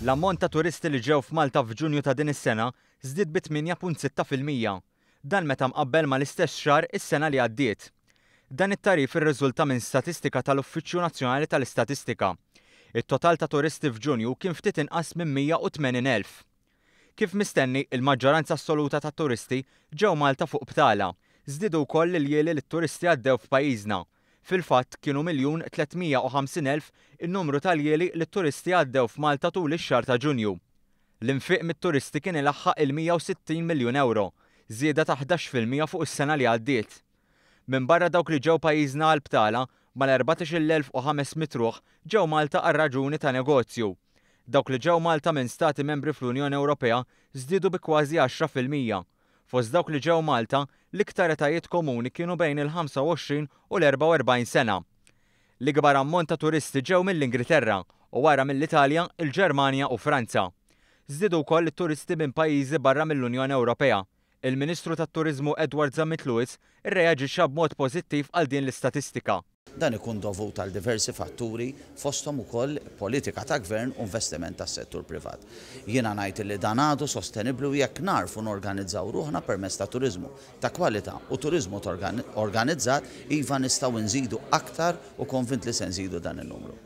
L-ammont ta' turisti li ġew f'Malta f'Ġunju ta' din is-sena żdied bi 8.6%. Dan meta mqabbel mal-istess xahar is-sena li għaddiet. Dan it-tagħrif irriżulta minn statistika tal-Uffiċċju Nazzjonali tal-Istatistika. It-total ta' turisti f'Ġunju kien ftit inqas minn 180,000. Kif mistenni, il-maġġoranza assoluta tat-turisti ġew Malta fuq btala. Żdiedu wkoll l-iljieli li t-turisti għaddew f'pajjiżna. Fil-fatt, kienu 1,350,000 in-numru ta' ljieli li t-turisti għaddew f'Malta tul ix-xahar ta' Ġunju. L-infiq mit-turisti kien ilaħħaq il-160 miljun ewro, żieda ta' 11% fuq is-sena li għaddiet. Minbarra dawk li ġew pajjiżna għal btala, mal-14,500 ruħ ġew Malta għal raġuni ta' negozju. Dawk li ġew Malta minn stati membri fl-Unjoni Ewropea żdiedu bi kważi 10%. Fost dawk li ġew Malta, l-iktar etajiet komuni kienu bejn il-25 u l-44 sena. L-ikbar ammont ta' turisti ġew mill-Ingriterra u wara mill-Italja, il-Ġermanja u Franza. Żdiedu wkoll it-turisti minn pajjiżi barra mill-Unjoni Ewropea. Il-Ministru tat-Turiżmu Edward Zammit Lewis irreaġixxa b'mod pożittiv għal din l-istatistika. Dan ikun dovut għal diversi fatturi fosthom ukoll politika ta' gvern u investiment tas-settur privat. Jiena ngħid li dan għadu sostenibbli u jekk nagħrfu norganizzaw ruħna permezz ta' turiżmu ta' kwalità u turiżmu organizzat, iva nistgħu nżidu aktar u konvint li se nżidu dan in-numru.